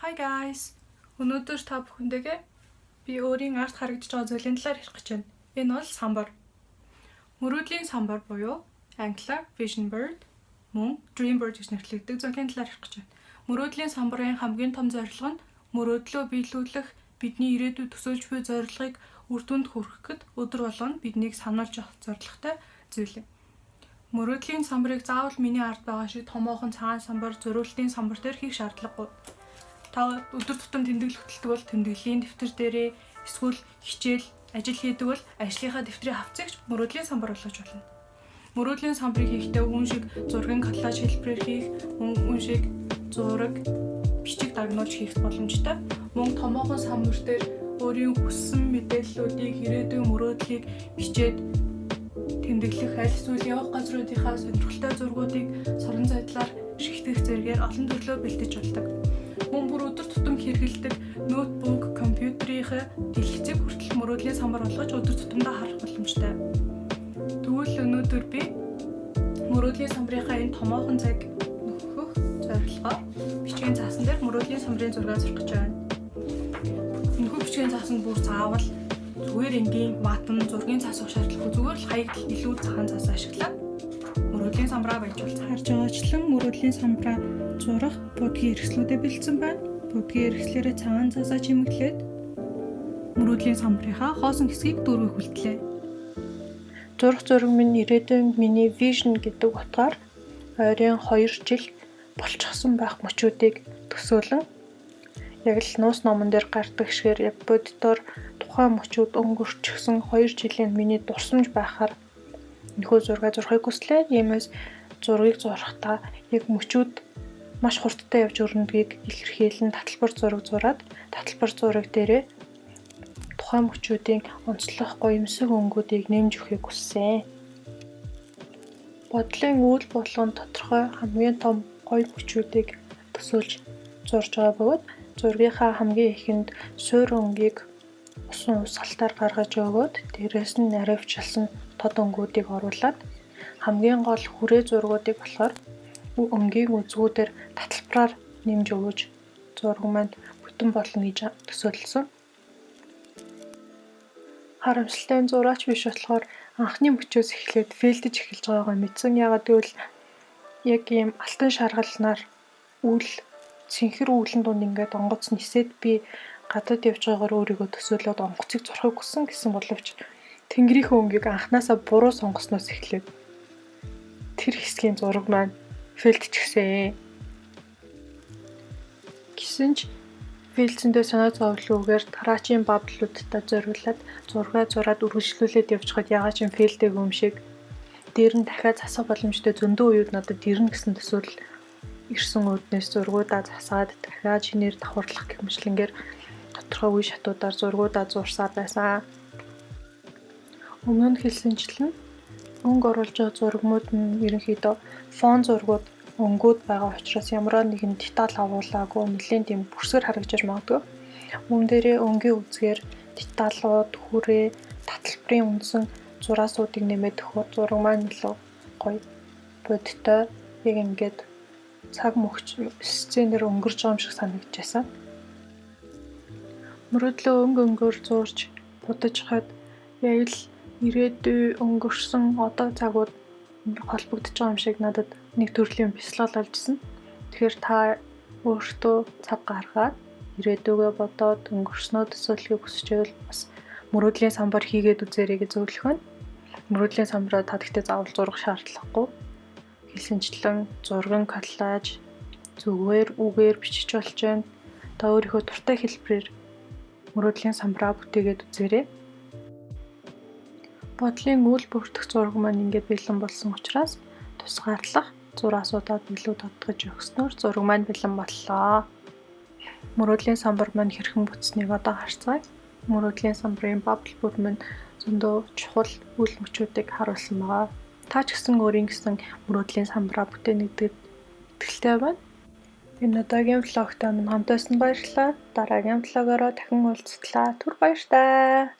Hi guys. Өнөөдөр та бүхэндээ би өөрийн ард харагдаж байгаа зүйлийн талаар ярих гэж байна. Энэ бол самбар. Мөрөөдлийн самбар буюу англиар vision board, мөн dream board гэж нэрлэгддэг зүйлийн талаар ярих гэж байна. Мөрөөдлийн самбарын хамгийн том зорилго нь мөрөөдлөө биелүүлэх, бидний ирээдүйд төсөөлж буй зорилгыг үр дүнд хүрэхэд өдөр болгоно биднийг сануулж явах зорилготой зүйл юм. Мөрөөдлийн самбарыг заавал миний ард байгаа шиг томоохон цагаан самбар, зуриултын самбар дээр хийх шаардлагагүй. Та өдөр тутам тэмдэглэл хөтэлдэг бол тэмдэглэлийн дэвтэр дээрээ, эсвэл хичээл, ажил хийдэг бол ажлынхаа дэвтрийн хавцыг ч мөрөөдлийн самбар болгож болно. Мөрөөдлийн самбарыг хийхдээ үүн шиг зургийн коллаж хэлбэрээр хийх, мөн үүн шиг зураг, бичиг дагнуулж хийх боломжтой. Мөн томоохон самбар дээр өөрийн хүссэн мэдээллүүдийг, ирээдүйн мөрөөдлийг бичээд тэмдэглэх, аль эсвэл явах газруудынхаа сонирхолтой зургуудыг сорон зайдлаар шигтгэх зэргээр олон төрлөөр бэлтэж болдог. Мөн бүр өдөр тутам хэрэглэдэг ноутбук, компьютерийнхээ дэлгэцийг хүртэл мөрөөдлийн самбар болгож өдөр тутамдаа харах боломжтой. Тэгвэл өнөөдөр би мөрөөдлийн самбарынхаа энэ томоохон зайг нөхөх зорилгоор бичгийн цаасан дээр мөрөөдлийн самбарын зураг зурах гэж байна. Энэхүү бичгийн цаасанд бүр заавал зүгээр энгийн матан зургийн цаас уух шаардлагагүй, зүгээр л хаягдал илүү цагаан цаас ашиглаад мөрөөдлийн самбараа баяж болно. Харж байгаачлан мөрөөдлийн самбараа зурах будгийн хэрэгслүүдээ бэлдсэн байна. Будгийн хэрэгслээрээ цагаан цаасаа чимэглээд мөрөөдлийн самбарынхаа хоосон хэсгийг дүүргэх үлдлээ. Зурах зураг минь ирээдүйн миний vision гэдэг утгаар ойрын 2 жил болчихсон байх мөчүүдийг төсөөлөн яг л нууц номон дээр гардаг шигээр яг бодитоор тухайн мөчүүд өнгөрчихсөн 2 жилийн миний дурсамж байхаар энэхүү зургаа зурахыг хүслээ. Иймээс зургийг зурахдаа яг мөчүүд маш хурдтай явж өрнөдгийг илэрхийлэн таталбар зураг зураад, таталбар зураг дээрээ тухайн мөчүүдийн онцлог гоёмсог өнгүүдийг нэмж өгөхийг хүссэн. Бодлын үйл болгон тодорхой хамгийн том гоё мөчүүдийг төсөөлж зурж байгаа бөгөөд зургийнхаа хамгийн эхэнд суурь өнгийг усан урсгалтаар гаргаж өгөөд, дээрээс нь наривчлсан тод өнгүүдийг оруулаад, хамгийн гол хүрээ зургуудыг болохоор өнгийн үзгүүдээр таталбараар нэмж өгөөж зураг маань бүтэн болно гэж төсөөлсөн. Харамсалтай нь зураач биш болохоор анхны мөчөөс эхлээд fail дэж эхэлж байгаагаа мэдсэн. Яагаад гэвэл яг ийм алтан шаргалнаар үйл цэнхэр үүлэн дунд ингээд онгоц нисээд би гадаад явж байгаагаар өөрийгөө төсөөлөөд онгоцыг зурахыг хүссэн гэсэн боловч тэнгэрийнхээ өнгийг анханасаа буруу сонгосноос эхлээд тэр хэсгийн зураг маань fail дчихсэн. Гэсэн ч fail дсэндээ санаа зовлгүйгээр дараачийн bubble уудтай зориулаад зургаа зураад үргэлжлүүлээд явчихад яагаад ч юм fail дээгүй юм шиг, дээр нь дахиад засах боломжтой зөндөө үеуд надад ирнэ гэсэн төсөөлөл ирсэн үүднээс зургуудаа засаад, дахиад шинээр давхарлах гэх мэтчилэнгээр тодорхой үе шатуудаар зургуудаа зурсаар байсан. Өмнө нь хэлсэнчлэн өнгө оруулж байгаа зургмууд нь ерөнхийдөө фон зургууд, өнгүүд байгаа учраас ямар нэгэн деталь агуулаагүй, нэлээн тийм бүрсгэр харагдаж магадгүй. Мөн дээрээ өнгийн үзгээр деталууд, хүрээ, таталбарын үндсэн зураасуудыг нэмээд өгөхөөр зураг маань илүү гоё бодиттой, яг ингээд цаг мөч сценээр өнгөрч байгаа юм шиг санагдчихсан. Мөрөөдлөө өнгө өнгөөр зурж будаж хад яг л ирээдүй, өнгөрсөн, одоо цагууд холбогдож байгаа юм шиг надад нэг төрлийн бясалгал олжсон. Тэгэхээр та өөртөө цаг гаргаад ирээдүйгээ бодоод өнгөрснөө төсөөлөхийг хүсч байвал бас мөрөөдлийн самбар хийгээд үзээрэй гэж зөвлөх байна. Мөрөөдлийн самбараа та гэхдээ заавал зурах шаардлагагүй. Хэлсэнчлэн зурган коллаж, зүгээр үгээр бичиж болж байна. Та өөрийнхөө дуртай хэлбэрээр мөрөөдлийн самбараа бүтээгээд үзээрэй. Бодлын үйл бүртгэх зураг маань ингээд бэлэн болсон учраас тусгаарлах зураасуудад илүү тодгож өгснөөр зураг маань бэлэн боллоо. Мөрөөдлийн самбар маань хэрхэн бүтснийг одоо харцгаая. Мөрөөдлийн самбарын bubble бүр маань зөндөө чухал үйл мөчүүдийг харуулсан байгаа. Та ч гэсэн өөрийн гэсэн мөрөөдлийн самбараа бүтээнэ гэдэгт итгэлтэй байна. Энэ удаагийн vlog той минь хамт байсан баярлалаа. Дараагийн vlog ороо дахин уулзтлаа. Түр баяртай.